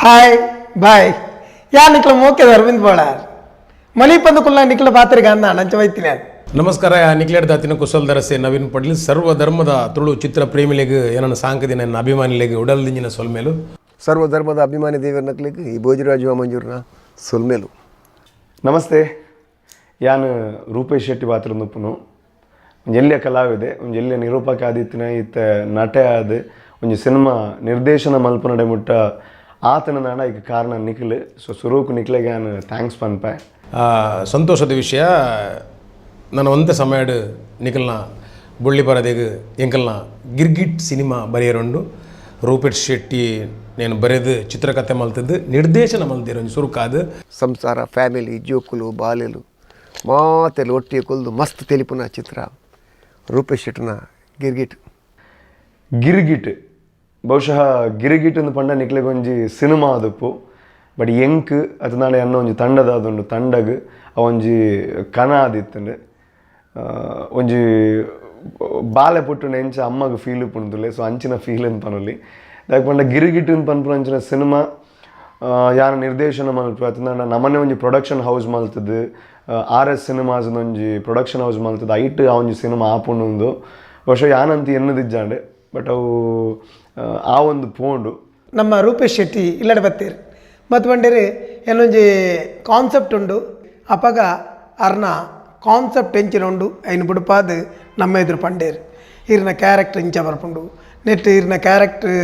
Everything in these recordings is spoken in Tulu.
Hi bye. ಯಾ ನಿಕ್ಲ ಮೋಕೆದ ಅರವಿಂದ್ ಬೋಳಾರ್ ಮಲಿಪಂದು ಕುಲ್ಲ ನಿಕ್ಲ ಪಾತ್ರಿಗ ಅಂದ ನಂಚ ವೈತಿನ. ನಮಸ್ಕಾರ, ನಿಕ್ಲೇಡ್ ದಾತಿನ ಕುಶಲ್ ದರಸೆ ನವೀನ್ ಪಡ್ಲಿ. ಸರ್ವ ಧರ್ಮದ ತುಳು ಚಿತ್ರ ಪ್ರೇಮಿಲೆಗ್, ಏನನ್ನ ಸಾಂಕದಿನ ನನ್ನ ಅಭಿಮಾನಿಲೆಗ್ ಉಡಲ್ದಿಂಜಿನ ಸೊಲ್ಮೇಲು. ಸರ್ವ ಧರ್ಮದ ಅಭಿಮಾನಿ ದೇವರ ನಕ್ಲಿಗ್ ಈ ಭೋಜರಾಜ ಮಂಜೂರ್ನ ಸೊಲ್ಮೇಲು. ನಮಸ್ತೆ, ಯಾನ್ ರೂಪೇಶ್ ಶೆಟ್ಟಿ ಪಾತ್ರನುಪ್ಪುನು. ಒಂಜಿ ಎಲ್ಯ ಕಲಾವಿದೆ, ಒಂಜಿ ಎಲ್ಯ ನಿರೂಪಕ ಆದಿತ್ತಿನ, ಇತ್ತೆ ನಟೆ ಆದ್ ಒಂಜಿ ಸಿನಿಮಾ ನಿರ್ದೇಶನ ಮಲ್ಪುನಡೆ ಮುಟ್ಟ ಆತನ ನಾಡ ಈಗ ಕಾರಣ ನಿಖಿಲ್. ಸೊ ಸುರೂಕು ನಿಖಿಲೆಗೆ ಯಾನ್ thanks ಪನ್ಪೆ. ಸಂತೋಷದ ವಿಷಯ, ನನ್ನ ಒಂತೆ ಸಮಯಡ್ ನಿಖಲ್ನ ಬೊಳ್ಳಿ ಪರದೆಗ್ ಎಂಕಲ್ನ ಗಿರ್ಗಿಟ್ ಸಿನಿಮಾ ಬರೆಯರುಂಡು. ರೂಪೇಶ್ ಶೆಟ್ಟಿ నేను ಬರೆದು, ಚಿತ್ರಕಥೆ ಮಲ್ತದ್ದು, ನಿರ್ದೇಶನ ಮಲ್ತಿರು ಒಂಜಿ ಸುರುಕಾದ್. ಸಂಸಾರ, ಫ್ಯಾಮಿಲಿ, ಜೋಕುಲು ಬಾಲೆಲು ಮಾತೆಲ್ಲ ಒಟ್ಟಿಗೆ ಕೊಲ್ದು ಮಸ್ತ್ ತೆಲಿಪುನ ಚಿತ್ರ ರೂಪೇಶ್ ಶೆಟ್ಟಿನ ಗಿರ್ಗಿಟ್. ಗಿರ್ಗಿಟ್, ಬಹುಶಃ ಗಿರ್ಗಿಟ್ ಅಂದ್ ಪಂಡ ನಿಕ್ಲೆಗ್ ಒಂಜಿ ಸಿನಿಮಾ ಆದುಪ್ಪು. ಬಟ್ ಎಂಕ್ ಅತನಾಡೆ ಅನ್ನ ಒಂಜಿ ತಂಡದ ಆದುಂಡು. ತಂಡಗ್ ಅ ಒಂಜಿ ಕನ ಆದಿತ್ತುಂಡು. ಒಂಜಿ ಬಾಲೆ ಪುಟ್ಟುನ ಎಂಚ ಅಮ್ಮಗ್ ಫೀಲ್ ಉಪ್ಪುಂಡುಲೆ, ಸೊ ಅಂಚಿನ ಫೀಲ್ ಅಂದ್ ಪನೊಲಿ. ದಾಯೆ ಪಂಡ ಗಿರ್ಗಿಟ್ ಅಂದ್ ಪನ್ಪುನ ಅಂಚಿನ ಸಿನಿಮಾ ಯಾನ್ ನಿರ್ದೇಶನ ಮಲ್ಪು ಅತನಾಡ ನಮನೆ ಒಂಜಿ ಪ್ರೊಡಕ್ಷನ್ ಹೌಸ್ ಮಲ್ತದು, R S cinemas ಒಂಜಿ ಪ್ರೊಡಕ್ಷನ್ ಹೌಸ್ ಮಲ್ತದು, ಐಟ್ ಆ ಒಂಜಿ ಸಿನಿಮಾ ಆಪುಂಡು ಬಹುಶಃ ಯಾನಂತ ಎನ್ನದಿಜ್ಜಾಂಡ್. ಬಟ್ ಅವು ಆ ಒಂದು ಪೋಂಡು. ನಮ್ಮ ರೂಪೇಶ್ ಶೆಟ್ಟಿ ಇಲ್ಲಡೆ ಬತ್ತೀರ್ ಮತ್ತು ಬಂಡೇರಿ ಏನೊಂಜಿ ಕಾನ್ಸೆಪ್ಟ್ ಉಂಡು. ಅಪಗ ಅರ್ನ ಕಾನ್ಸೆಪ್ಟ್ ಎಂಚಿನ ಉಂಡು, ಐನು ಬುಡುಪಾದ್ ನಮ್ಮ ಎದುರು ಪಂಡೇರು. ಈರ್ನ ಕ್ಯಾರೆಕ್ಟರ್ ಇಂಚ ಬರ್ಪುಂಡು, ನೆಟ್ ಈರ್ನ ಕ್ಯಾರೆಕ್ಟರ್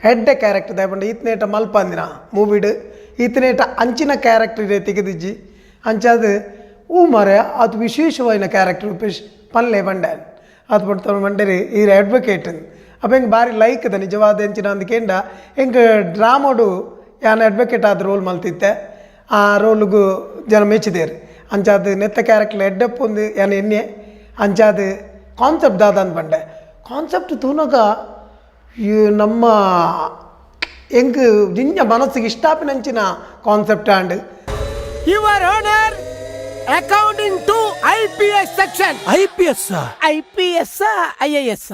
ಹೆಡ್ಡ ಕ್ಯಾರೆಕ್ಟರ್ ದಾಯೆ ಪಂಡ ಈತ್ನೇಟ ಮಲ್ಪಂದಿನ ಮೂವಿಡ್ ಈತ್ನೇಟ ಅಂಚಿನ ಕ್ಯಾರೆಕ್ಟರ್ ಇರೆ ತೆಗೆದಿಜ್ಜಿ. ಅಂಚಾದ್ ಊ ಮಾರೆ, ಅದು ವಿಶೇಷವಾಯಿನ ಕ್ಯಾರೆಕ್ಟರ್ ರೂಪೇಶ್ ಪಲ್ಲೆ ಬಂಡೆ. ಅದು ಪಡ್ತಾವ ಬಂಡೇರಿ ಈರ್ ಅಡ್ವೊಕೇಟ್. ಅಪ್ಪ ಎಂಕ್ ಬಾರಿ ಲೈಕ್ ದ ನಿಜವಾದ ಎಂಚಿನ ಅಂದ್ಕೇಂಡ, ಎಂಕ್ ಡ್ರಾಮೋಡು ಯಾನ್ ಅಡ್ವೊಕೇಟ್ ಆದ ರೋಲ್ ಮಲ್ತಿತ್ತೆ. ಆ ರೋಲ್ಗು ಜನ ಮೆಚ್ಚಿದೇರು. ಅಂಚಾದ್ ನೆತ್ತ ಕ್ಯಾರೆಕ್ಟರ್ ಎಡ್ಡಪ್ಪ ಒಂದು ಯಾನ್ ಎಣ್ಣೆ. ಅಂಚಾದ್ ಕಾನ್ಸೆಪ್ಟ್ ದಾದ ಅಂದ್ ಪಂಡೆ. ಕಾನ್ಸೆಪ್ಟ್ ತೂನಗ ಈ ನಮ್ಮ ಎಂಕ್ ಜಿಂಜ ಮನಸ್ಸಿಗೆ ಇಷ್ಟಾಪಿನಂಚಿನ concept and. Your Honor, according to IPS section. IPS? IPS, IAS,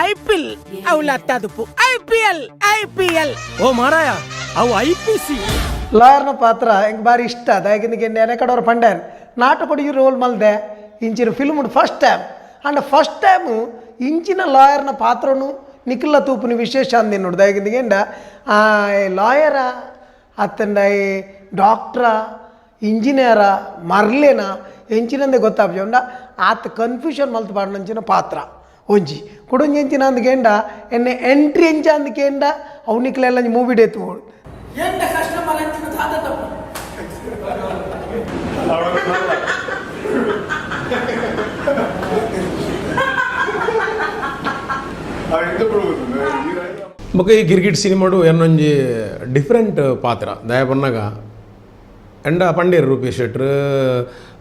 i-pill ಅವಳ ತದುಪು ಐಪಿಎಲ್, ಐಪಿಎಲ್. ಓ ಮಾರಾಯ, ಅವು ಐಪಿಸಿ. ಲಾಯರ್ನ ಪಾತ್ರ ಎಂಕ್ ಬಾರಿ ಇಷ್ಟ. ದಾಯೆಗಿಂದ ಎನೆ ಕಡೋರು ಪಂಡ್ಯಾರ್, ನಾಟಕೊಡು ಈ ರೋಲ್ ಮಲ್ದೆ, ಇಂಚಿನ film first time and first time ಇಂಚಿನ ಲಾಯರ್ನ ಪಾತ್ರನು ನಿಖಿಲ ತೂಪುನಿ ವಿಶೇಷ ಅಂದಿನ್ನೋಡು. ದಾಯೆಗಿಂದ ಆ ಲಾಯರ ಅತ್ತಂಡ ಡಾಕ್ಟ್ರಾ, ಇಂಜಿನಿಯರ, ಮರ್ಲೇನ ಎಂಚಿನಂದೆ ಗೊತ್ತಾಪ್ಜಿ. ಉಂಡ ಆತ ಕನ್ಫ್ಯೂಷನ್ ಮಲ್ತ್ ಪಾಡ್ನಂಚಿನ ಪಾತ್ರ ಒಂಜಿ ಕುಡೊಂಜಿ ಎಂಚಿನ ಅಂದ್ಕೇಂಡ, ಎನ್ನೆ ಎಂಟ್ರಿ ಎಂಚ ಅಂದ್ಕೇಂಡ, ಅವು ನಿಕ್ಲೆಲ್ಲ ಮೂವಿ ಡೇತು. ಎಂಟ ಕಸ್ಟಮರ್ ಅಂಚಿನ ದಾದ ತಪ್ಪು. ಬೊಕ ಈ ಗಿರ್ಗಿಟ್ ಸಿನಿಮಾಡು ಏನೊಂಜಿ ಡಿಫ್ರೆಂಟ್ ಪಾತ್ರ. ದಯ ಪನ್ನಗ ಎಂಡ ಪಂಡೇರು ರೂಪೇಶ್ ಶೆಟ್ರು,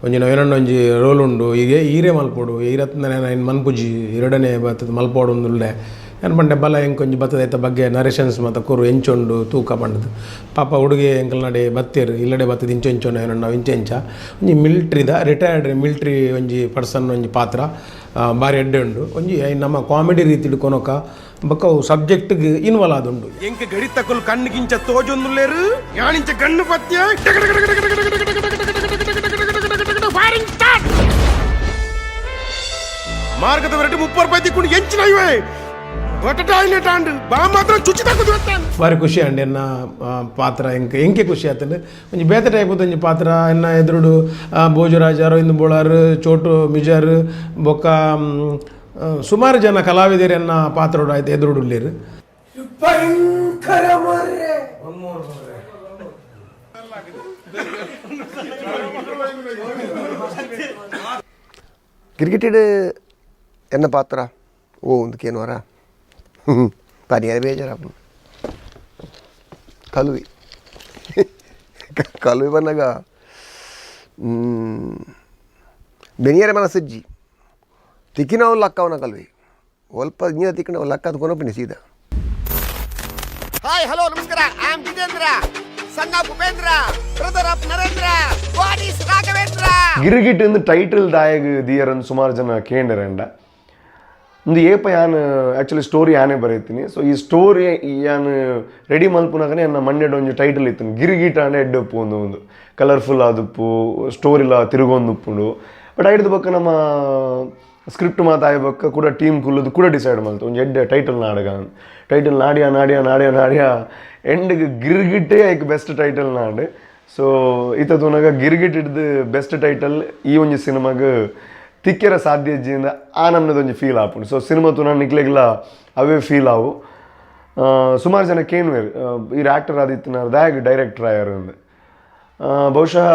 ಒಂಜಿ ಏನನ್ನ ಒಂಜಿ ರೋಲ್ ಉಂಡು, ಈಗ ಈರೇ ಮಲ್ಪೊಡು, ಈರತ್ನ ಮನ್ಪುಜಿ, ಎರಡನೇ ಬತ್ತದ ಮಲ್ಪೋಡು ಉಂದುಲ್ಲೆ. ಏನು ಪಂಡೆ, ಬಲ ಎಂಕೊಂಜಿ ಬತ್ತದ, ಐತ ಬಗ್ಗೆ ನರೇಷನ್ಸ್ ಮತ್ತು ಕೊರು, ಎಂಚೊಂಡು ತೂಕ ಪಂಡದು. ಪಾಪ ಹುಡುಗಿ ಎಂಕಲ್ ನಡೆ ಬತ್ತೇರು, ಇಲ್ಲಡೆ ಬತ್ತದ, ಇಂಚ ಇಂಚೊಂಡು ಏನನ್ನ ಇಂಚ ಇಂಚ ಒಂಜಿ ಮಿಲ್ಟ್ರಿದ ರಿಟೈರ್ಡ್ ಮಿಲ್ಟ್ರಿ ಒಂಜಿ ಪರ್ಸನ್ ಒಂಜಿ ಪಾತ್ರ. ಬಾರಿ ಎಡ್ಡೆ ಉಂಡು. ಒಂಜಿ ಐನ್ ನಮ್ಮ ಕಾಮಿಡಿ ರೀತಿಡ್ ಕೊನೊಕ, ಬೊಕ್ಕ ಅವು ಸಬ್ಜೆಕ್ಟ್ಗೆ ಇನ್ವಾಲ್ವ್ ಆದುಂಡು. ಎಂಕ್ ಗಡಿತಕುಲು ಕಣ್ಣಿಗಿಂಚ ತೋಜೊಂದುಲ್ಲೇರು, ಯಾನಿಂಚ ಗಣ್ಣು ಪತ್ಯ. Firing start. ಮಾರ್ಗದ ಹೊರಟು 30 ರೂಪಾಯಿ ತಿಕ್ಕೊಂಡು ಎಂಚಿನ ಇವೆ ಬಟಟಾಯಿಲೆಟ್ ಆಂಡ್ ಬಾ ಮಾತ್ರ ಚುಚ್ಚಿ ತಕ್ಕದು. ಬಾರಿ ಖುಷಿ ಅಂಡ್ ಎನ್ನ ಪಾತ್ರ ಎಂಕ್ ಎಂಕೆ ಖುಷಿ ಆತಂಡ್. ಒಂಜಿ ಬೇತೆ ಟೈಪ್ ಒಂಜಿ ಪಾತ್ರ. ಎನ್ನ ಎದುರುಡು ಭೋಜರಾಜ್, ಅರವಿಂದ್ ಬೋಳಾರ್, ಚೋಟು ಮಿಜಾರ್, ಬೊಕ್ಕ ಸುಮಾರು ಜನ ಕಲಾವಿದರು ಎನ್ನ ಪಾತ್ರಡು ಆಯ್ತು ಎದುರುಡು ಉಲ್ಲೇರು. ಭಯಂಕರ ಮರ್ರೆ. ಗಿರ್ಗಿಟಿಡ್ ಎನ್ನ ಪಾತ್ರ ಓ ಒಂದು ವರ ಪನಿಯರ ಬೇಜಾರಪ್ಪ. ಕಲುವಿ ಕಲುವಿ ಬಂದಾಗ ಬೆನಿಯರ ಮನಸ್ಸಜ್ಜಿ ತಿಕ್ಕಿನವು ಲಕ್ಕವನ ಕಲ್ವಿ ಒಲ್ಪ ನೀರ ತಿಕ್ಕಿನ ಲಕ್ಕದ ಕೊನಪಿನಿ ಸೀದಾ. ಹಾಯ್, ಹಲೋ, ನಮಸ್ಕಾರ. I am Jitendra, son of Upendra, brother of Narendra. What is Raghavendra? Girgit ಇಂದು ಟೈಟಲ್ ದಾಯಗ್ ದಿಯರನ್ ಸುಮಾರು ಜನ ಕೇಂಡರಂಡ. ಒಂದು ಏಪ ಯಾನ್ ಆ್ಯಕ್ಚುಲಿ ಸ್ಟೋರಿ ಯಾನೇ ಬರೀತೀನಿ. ಸೊ ಈ ಸ್ಟೋರಿ ಯಾನ್ ರೆಡಿ ಮಲ್ಪುನಾಗನೆ ಎನ್ನ ಮಂಡ್ಯಡ್ ಒಂಜಿ ಟೈಟಲ್ ಇತ್ತು, ಗಿರಿಗೀಟ ಅಂಡ ಎಡ್ಡಪ್ಪು ಒಂದು ಒಂದು ಕಲರ್ಫುಲ್ ಆದುಪ್ಪು, ಸ್ಟೋರಿಲ ತಿರುಗೊಂದುಪ್ಪುಂಡು. ಬಟ್ ಐಡ್ದು ಬೊಕ್ಕ ನಮ್ಮ ಸ್ಕ್ರಿಪ್ಟ್ ಮಾತಾಯ ಬೊಕ್ಕ ಕೂಡ ಟೀಮ್ ಕುಲ್ಲುದು ಕೂಡ ಡಿಸೈಡ್ ಮಲ್ತು ಒಂಜಿ ಎಡ್ಡೆ ಟೈಟಲ್ ನಾಡಗ. ಟೈಟಲ್ ನಾಡಿಯ ನಾಡಿಯ ನಾಡಿಯ ನಾಡಿಯ ಎಂಡ್ಗ್ ಗಿರ್ಗಿಟ್ಟೇ ಐಕ್ ಬೆಸ್ಟ್ ಟೈಟಲ್ ನಾಡ್. ಸೊ ಇತ್ತ ತೂನಗ ಗಿರ್ಗಿಟ್ ಹಿಡ್ದು ಬೆಸ್ಟ್ ಟೈಟಲ್ ಈ ಒಂಜಿ ಸಿನಿಮಾಗ್ ತಿಕ್ಕೆರ ಸಾಧ್ಯ ಇಜ್ಜಿಂದ ಆ ನಮ್ನದೊಂಜಿ ಒಂಜಿ ಫೀಲ್ ಆಪುಂಡು. ಸೊ ಸಿನಿಮಾ ತೂನ ನಿಕ್ಲೆಗ್ಲ ಅವೇ ಫೀಲ್ ಆವು. ಸುಮಾರು ಜನ ಕೇನ್ವೇರ್ ಈರ್ ಆ್ಯಕ್ಟರ್ ಆದಿತ್ತಿನ ದಾಯಗ್ ಡೈರೆಕ್ಟರ್ ಆಯರ್ ಅಂದ್. ಬಹುಶಃ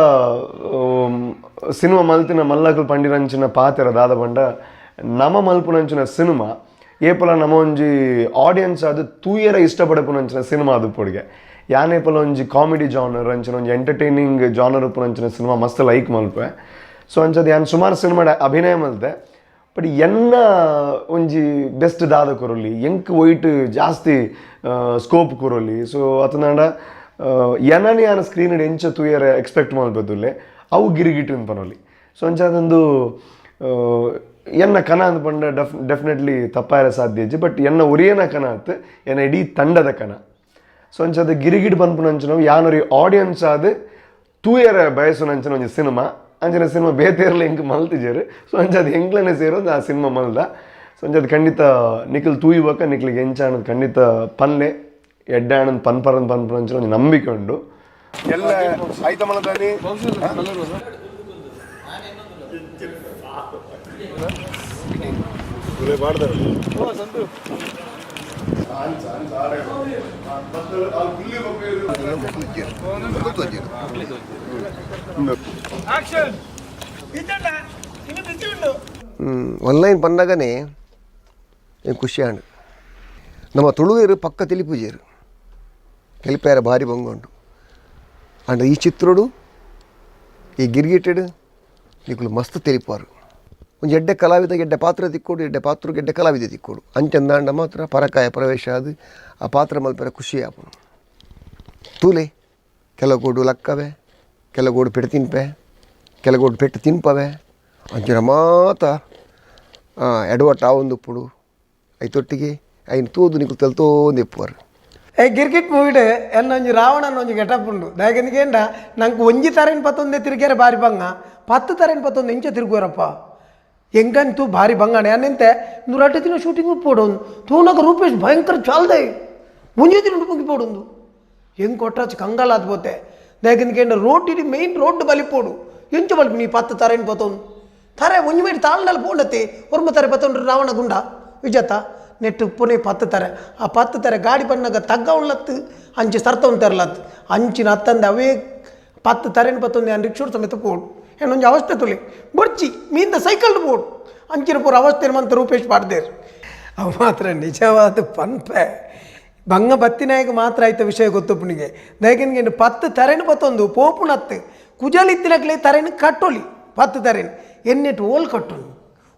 ಸಿನಿಮಾ ಮಲ್ತಿನ ಮಲ್ಲಕಲ್ ಪಂಡಿರಂಚಿನ ಪಾತೆರ ದಾದ ಪಂಡ ನಮ ಮಲ್ಪುನಂಚಿನ ಸಿನಿಮಾ ಏಪಲ ನಮ ಒಂಜಿ ಆಡಿಯನ್ಸ್ ಅದು ತೂಯರ ಇಷ್ಟಪಡಪುನಂಚಿನ ಸಿನಿಮಾ ಅದು ಪೊಡಿಗೆ. ಯಾನೇಪಲ ಒಂಜಿ ಕಾಮಿಡಿ ಜಾನರ್ ಅಂಚಿನ ಒಂಜಿ ಎಂಟರ್ಟೈನಿಂಗ್ ಜಾನರ್ ಉಪ್ಪುನಂಚಿನ ಸಿನಿಮಾ ಮಸ್ತ್ ಲೈಕ್ ಮಲ್ಪೆ. ಸೊ ಅಂಚದ ಯಾನ್ ಸುಮಾರು ಸಿನಿಮಾ ಅಭಿನಯ ಮಲ್ತೆ. ಬಟ್ ಎನ್ನ ಒಂಜಿ ಬೆಸ್ಟ್ ದಾದ ಕೊರೊಲಿ, ಎಂಕ್ ಒಯ್ಟ್ ಜಾಸ್ತಿ ಸ್ಕೋಪ್ ಕೊರೊಲಿ. ಸೊ ಅತನಾಂಡ ಎನನ್ ಯಾನ್ ಸ್ಕ್ರೀನ್ ಎಂಚ ತೂಯರೆ ಎಕ್ಸ್ಪೆಕ್ಟ್ ಮಲ್ಪೆದುಲ್ಲೆ ಅವು ಗಿರಿಗಿಟ್ಟು ಪನೊಲಿ. ಸೊ ಅಂಚಾದೊಂದು ಎನ್ನ ಕನ ಅಂದ್ ಪಂಡ ಡೆಫಿನೆಟ್ಲಿ ತಪ್ಪಾಯರೆ ಸಾಧ್ಯ ಇಜ್ಜಿ. ಬಟ್ ಎನ್ನ ಒರಿಯನ ಕನ ಅತ್, ಎನ್ನ ಇಡೀ ತಂಡದ ಕನ. ಸೊ ಅಂಚಾದ ಗಿರಿಗಿಟ್ ಪನ್ಪುನಂಚಿನವು ಯಾನೊರಿ ಆಡಿಯನ್ಸ್ ಆದ್ ತೂಯರೆ ಬಯಸುನಂಚಿನ ಒಂಜಿ ಸಿನಿಮಾ. ಅಂಚಿನ ಸಿನಿಮಾ ಬೇತೆರ್ಲ ಎಂಕ್ ಮಲ್ತಿಜೆರ್. ಸೊ ಅಂಚಾದ ಎಂಕ್ಲನೆ ಸೇರೊಂದು ಆ ಸಿನಿಮಾ ಮಲ್ದ. ಸೊ ಅಂಚಾದ ಖಂಡಿತ ನಿಕಲ್ ತೂಯುಬಕ ನಿಕ್ಲಿಗೆ ಎಂಚಾಣದ್ ಖಂಡಿತ ಪನ್ಲೆ ಎಡ್ಡೆ ಆಣಂದ್ ಪನ್ಪರಂದ್ ಪನ್ಪುನಂಚಿನ ಒಂಜಿ ನಂಬಿಕೆ ಉಂಡು. ಎಲ್ಲ ಆಯ್ತ ಮಲದಾನಿ. ಆನ್ಲೈನ್ ಪನ್ನಗನೆ ಖುಷಿ ಆಂಡ್. ನಮ್ಮ ತುಳುವೆರು ಪಕ್ಕ ತಿಳಿಪುಜೇರು తెలిపాರ ಭಾರಿ ಬಂಗುಂಡು. ಅಂಡ ಈ ಚಿತ್ರೋಡು ಈ ಗಿರ್ಗಿಟೆಡ್ ನಿಕುಲು ಮಸ್ತ್ ತೆಲಿಪಾರು. ಒಂಜಿ ಎಡ್ಡೆ ಕಲಾವಿದ ಎಡ್ಡೆ ಪಾತ್ರ ತಿಕ್ಕೋಡು, ಎಡ್ಡೆ ಪಾತ್ರಕ್ಕೆ ಎಡ್ಡೆ ಕಲಾವಿದ ತಿಕ್ಕೋಡು. ಅಂಚಂದಾಂಡ ಮಾತ್ರ ಪರಕಾಯ ಪ್ರವೇಶ ಅದು ಆ ಪಾತ್ರ ಮಲ್ಪೆರೆ ಖುಷಿ ಆಪುಂಡು. ತೂಲೆ ಕೆಲವು ಲಕ್ಕವೆ, ಕೆಲವು ಪೆಟ್ಟು ತಿನ್ಪೆ, ಕೆಲವು ಪೆಟ್ಟು ತಿನ್ಪವೆ. ಅಂಚಿನ ಮಾತ ಎಡವಟ್ಟು ಆವೊಂದುಪ್ಪುಡು. ಐತೊಟ್ಟಿಗೆ ಐನ್ ತೂದು ನಿಕುಲು ತೆಲ್ತೋಂದು ಇಪ್ಪುವರು. ಏ ಗಿರ್ಗಿಟ್ ಮೂವಿಡ್ ಎನ್ನ ಒಂಜಿ ರಾವಣನ ಒಂಜಿ ಗೆಟಪ್ ಉಂಡು. ದಾಯೆಗಂದ ನಂಗೆ ಒಂಜಿ ತರೇನ್ ಪತ್ತೊಂದೆ ತಿರುಗ್ಯಾರ ಬಾರಿ ಬಂಗ, 10 ತರೇನ್ ಪತ್ತೊಂದು ಇಂಚ ತಿರುಗುವರಪ್ಪ ಎಂಗಂತೂ ಭಾರಿ ಬಂಗಾಣೆ ಅನ್ನಂತೆ. ನೂರಾಟು ದಿನ ಶೂಟಿಂಗ್ ಪೋಡೊಂದು ತೂನಗ ರೂಪೇಶ್ ಭಯಂಕರ ಚಾಲ್ದೆ ಒಂಜಿ ದಿನ ಮುಗಿ ಪೋಡೊಂದು ಹೆಂಗೆ ಕೊಟ್ರಾಚ್ ಕಂಗಾಲ ಆದ್ ಪೋತೆ. ದಾಯೆಗಂದ ರೋಡ್ ಇಡೀ ಮೇನ್ ರೋಡ್ ಬಲಿಪೋಡು ಎಂಚ ಬಲಿಪು ನೀ 10 ತರೇನ್ ಪತ್ತೊಂದು ತರೆ ಒಂಜಿ ಮೇಟ್ ತಾಳ್ನಲ್ಲ ಪೋಂಡತ್ತೆ ಒರ್ಮ ತಾರೆ ಪತ್ತೊಂಡು ರಾವಣ ಗುಂಡ ವಿಜತ ನೆಟ್ಟು ಪುಣೆ 10 ತಾರೆ. ಆ 10 ತಾರೆ ಗಾಡಿ ಬಣ್ಣಗ ತಗ್ಗ ಉಳ್ಳತ್ತು ಅಂಚಿ ಸರ್ತ ತರಲತ್ತು ಅಂಚಿನ ಅತ್ತಂದೆ ಅವೇ 10 ತರೇನು ಪತ್ತೊಂದು ನಾನು ರಿಕ್ಷೋಡ್ ಸಮೇತ ಪೋಡು. ಏನೊಂಜಿ ಅವಸ್ಥೆ ತುಲಿ ಬೊಡ್ಚಿ ಮೀಂದ ಸೈಕಲ್ ಬೋಡು ಅಂಚಿನ ಪೂರ ಅವಸ್ಥೆ ಮಂತ ರೂಪೇಶ್ ಪಾಡ್ದೇರು. ಅವು ಮಾತ್ರ ನಿಜವಾದ ಪನ್ಪೆ ಬಂಗ ಬತ್ತಿನಾಯಕ ಮಾತ್ರ ಆಯ್ತ ವಿಷಯ ಗೊತ್ತುಪ್ಪನಿಗೆ. ದಯಕಿನ್ಗೆ 10 ತರೇನು ಪತ್ತೊಂದು ಪೋಪುನತ್ತು ಕುಜಲ್ ಇತ್ತಿನಕ್ಲೆ ತರೇನು ಕಟ್ಟೊಲಿ 10 ತರೇನು ಎನ್ನೆಟ್ಟು ಓಲ್ ಕಟ್ಟುನು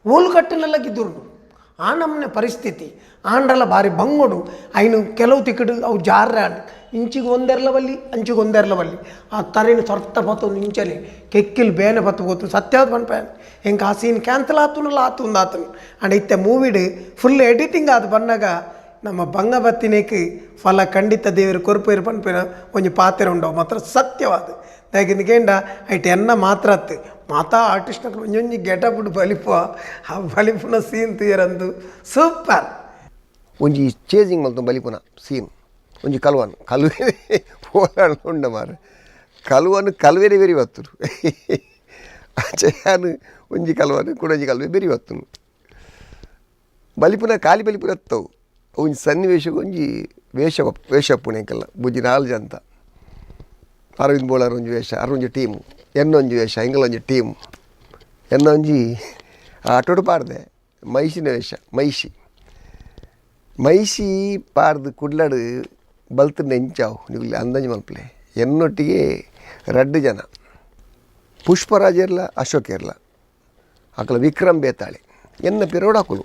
ಓಲ್ ಕಟ್ಟನೆಲ್ಲ ಗಿದ್ದುರು ಆ ನಮ್ಮನೆ ಪರಿಸ್ಥಿತಿ ಆಂಡಲ ಭಾರಿ ಬಂಗೋಡು. ಐನು ಕೆಲವು ತಿಕ್ಕಡು ಅವು ಜಾರ್ರ ಇಂಚಿಗೆ ಒಂದೆರ್ಲ ಬಲ್ಲಿ ಅಂಚಿಗೆ ಒಂದೆರ್ಲ ಬಲ್ಲಿ ಆ ತರೇನು ಸರ್ತ ಪತ್ತೊಂದು ಇಂಚಲಿ ಕೆಕ್ಕಿಲ್ ಬೇನೆ ಪತ್ತು ಗೊತ್ತು ಸತ್ಯಾದ ಪನ್ಪೆ. ಎಂಕ್ ಆ ಸೀನ್ ಕ್ಯಾನ್ಸಲ್ ಆತುನಲ್ಲ ಆತುಂದು ಆತನು. ಅಂಡ್ ಇತ್ತೆ ಮೂವಿಡ್ ಫುಲ್ ಎಡಿಟಿಂಗ್ ಆದ್ ಬನ್ನಗ ನಮ್ಮ ಬಂಗ ಬತ್ತಿನೇಕ್ ಫಲ ಖಂಡಿತ ದೇವರು ಕೊರ್ಪೇರು ಪನ್ಪೇರು ಒಂಜಿ ಪಾತೆರ ಉಂಡವು ಮಾತ್ರ ಸತ್ಯವಾದ. ದಾಯೆಗಂದ ಐಟ್ ಎನ್ನ ಮಾತ್ರ ಅತ್ತು ಮಾತಾ ಆರ್ಟಿಸ್ಟ್ನಕ್ಲು ಒಂಜೊಂಜಿ ಗೆಟಪ್ ಬಲಿಪುವ ಆ ಬಲಿಪುನ ಸೀನ್ ತೂಯರಂದು ಸೂಪರ್. ಒಂಜಿ ಚೇಜಿಂಗ್ ಮಲ್ತು ಬಲಿಪುನ ಸೀನ್ ಒಂಜಿ ಕಲ್ವನ್ ಕಲ್ವೆ ಪೋಲಾಣ ಉಂಡ ಮಾರೆ ಕಲ್ವನ್ ಕಲ್ವೆರೆ ಬೆರಿ ಬತ್ತುನು ಅಂಚ ಯಾನ್ ಒಂಜಿ ಕಲ್ವನ್ ಕುಡೊಂಜಿ ಕಲ್ವೆ ಬೆರಿ ಬತ್ತುನು ಬಲಿಪುನ ಖಾಲಿ ಬಲಿಪುನ ಅತ್ತವು. ಒಂಜಿ ಸನ್ನಿವೇಶಕ್ಕೆ ಒಂಜಿ ವೇಷ ವೇಷ ಉಪ್ಪುನ ಎಂಕಲ್ನ ಬುಜ್ಜಿ ನಾಲ್ ಜನ. ಅರವಿಂದ್ ಬೋಳಾರ್ ಒಂಜಿ ವೇಷ, ಅರ್ ಒಂಜಿ ಟೀಮು, ಎನ್ನೊಂಜಿ ವೇಷ, ಎಂಕಲ ಒಂಜಿ ಟೀಮ್. ಎನ್ನೊಂಜಿ ಆಟೋಡು ಪಾಡ್ದೆ ಮೈಸಿನ ವೇಷ. ಮೈಷಿ ಮೈಷಿ ಪಾಡ್ದು ಕುಡ್ಲಡ್ ಬಲ್ತುಂಡ ಎಂಚಾವು ನಿಕುಲು ಅಂದಾಜು ಮಲ್ಪಲೆ. ಎನ್ನೊಟ್ಟಿಗೆ ರಡ್ಡು ಜನ ಪುಷ್ಪರಾಜ್ ಇರ್ಲ, ಅಶೋಕ್ ಇರ್ಲ, ಅಕಲ ವಿಕ್ರಮ್ ಬೇತಾಳೆ ಎನ್ನ ಪಿರೋಡ್ ಅಕುಲು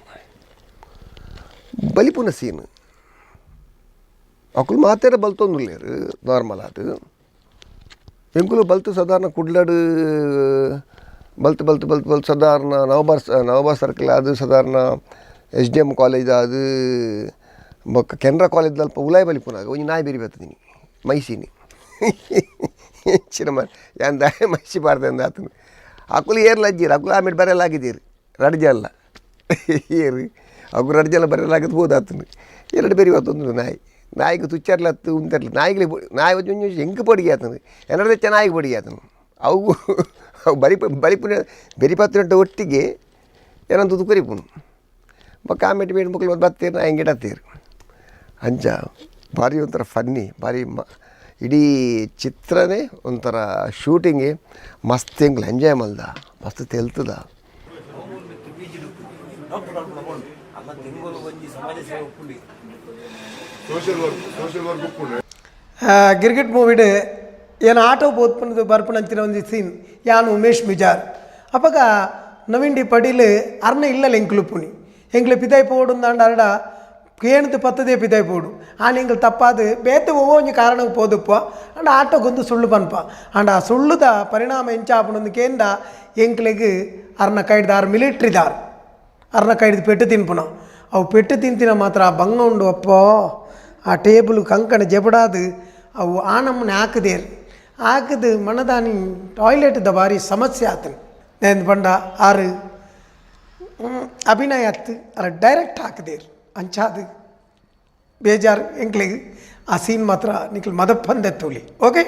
ಬಲಿಪುನ ಸೀನ್. ಅಕುಲು ಮಾತೆರ ಬಲ್ತೊಂದುಲ್ಲೆರ್ ನಾರ್ಮಲ್ ಆದ್. ಎಂಕುಲು ಬಲ್ತು ಸಾಧಾರಣ ಕುಡ್ಲಡ್ ಬಲ್ತು ಬಲ್ತು ಬಲ್ತು ಬಲ್ತು ಸಾಧಾರಣ ನವಬಾರ್ ನವಬಾರ್ ಸರ್ಕಲ್ ಅದು ಸಾಧಾರಣ ಎಸ್ ಡಿ ಎಮ್ ಕಾಲೇಜ್ ಅದು ಬೊಕ್ಕ ಕೆನರಾ ಕಾಲೇಜ್ ಅಲ್ಪ ಉಲಾಯಿ ಬಲಿಪುನಾಗ ಒಂಜಿ ನಾಯಿ ಬೆರಿ ಬರ್ತದೀನಿ ಮೈಸೀನಿ. ಎಂಚಿನ ಮಾರ್ ಯಾನ್ ದಾಯ ಮೈಸಿ ಬಾರ್ದೆ ಆತನು. ಅಕುಲು ಏರ್ಲ ಅಜ್ಜಿರು, ಅಕುಲು ಆಮೇಲೆ ಬರೆಯಲಾಗಿದ್ದೀರಿ ರಡ್ಜ ಅಲ್ಲ ಏರು ಅವು ರಡ್ಜ ಎಲ್ಲ ಬರೆಯಲಾಗದು ಬೋದಾತನು. ಎರಡು ಬೇರೆ ಬತ್ತೊಂದು ನಾಯಿ ನಾಯಿಗೆ ತುಚ್ಚಾರ್ಲತ್ತು ಉಂತರ್ಲ ನಾಯಿಗೆ. ನಾಯಿ ಒಂಜಿ ಒಂಜಿ ಎಂಕ್ ಪೊಡಿಗೆ ಆತನು ಏನಾರು ತೆಚ್ಚ ನಾಯಿಗೆ ಪೊಡಿಗೆ ಆತನು. ಅವು ಅವು ಬರಿಪ ಬರಿಪುನ ಬೆರಿಪತ್ತಿನಟ್ಟ ಒಟ್ಟಿಗೆ ಏನಂತ ಕೊರಿಪುನು. ಬೊಕ್ಕ ಆಮೇಲೆ ಬೇಡ ಮಕ್ಕಳು ಬತ್ತೀರು ನಾ ಹೆಂಗೆ ಇಡತ್ತೀರು. ಅಂಚ ಭಾರಿ ಒಂಥರ ಫನ್ನಿ, ಭಾರಿ ಇಡೀ ಚಿತ್ರನೇ ಒಂಥರ ಶೂಟಿಂಗೇ ಮಸ್ತ್. ಎಂಕ್ಲು ಎಂಜಾಯ್ ಮಲ್ದ, ಮಸ್ತ್ ತೆಲ್ತದ. ಗಿರ್ಗಿಟ್ ಮೂವಿಡ್ ಏನು ಆಟೋ ಬೋತ್ಪುನದು ಬರ್ಪುನಂಚಿನ ಒಂಜಿ ಸೀನ್. ಯಾನ್ ಉಮೇಶ್ ಮಿಜಾರ್ ಅಪಗ ನವೀನ್ ಡಿ ಪಡೀಲ್ ಅರ್ನ ಇಲ್ಲಲ್ಲ ಎಂಕ್ಲು ಪುನಿ ಎಂಕ್ಲು ಪಿದಾಯಿ ಪೋಡುಂದಾಂಡ ಅರಡ ಕೇಣದು ಪತ್ತದೇ ಪಿದಾಯಿ ಪೋಡು. ಆನ್ ಎಂಕ್ಲು ತಪ್ಪಾದು ಬೇತೆ ಒವ್ವೋ ಒಂಜಿ ಕಾರಣಕ್ಕೆ ಪೋದುಪ್ಪ. ಅಂಡ ಆಟೋಗೊಂದು ಸುಳ್ಳು ಪನ್ಪ. ಅಂಡ ಆ ಸುಳ್ಳುದ ಪರಿಣಾಮ ಎಂಚ ಆಪುಂಡು ಕೇಂದ ಎಂಕ್ಲೆಗ್ ಅರ್ನ ಕೈಡ್ದಾರ್ ಮಿಲಿಟ್ರಿದಾರ್ ಅರ್ನ ಕೈಡ್ದು ಪೆಟ್ಟು ತಿನ್ಪುನ. ಅವು ಪೆಟ್ಟು ತಿಂತಿನ ಮಾತ್ರ ಆ ಬಂಗ ಉಂಡು ಅಪ್ಪೋ. ಆ ಟೇಬಲ್ ಕಂಕಣ ಜಬಡಾದು ಅವು ಆ ನಮ್ಮನೆ ಹಾಕದೇರು ಹಾಕದು ಮನದಾನಿ ಟಾಯ್ಲೆಟ್ದ ಭಾರಿ ಸಮಸ್ಯೆ ಆತನ. ನೇಂದು ಪಂಡ ಆರು ಅಭಿನಯ ಅತ್ತು ಅರ ಡೈರೆಕ್ಟ್ ಹಾಕದೇರು. ಅಂಚಾದು ಬೇಜಾರು ಎಂಕ್ಲೆಗ್. ಆ ಸೀನ್ ಮಾತ್ರ ನಿಕ್ಲು ಮದಪ್ಪಂದೆ ತೂಲಿ. ಓಕೆ.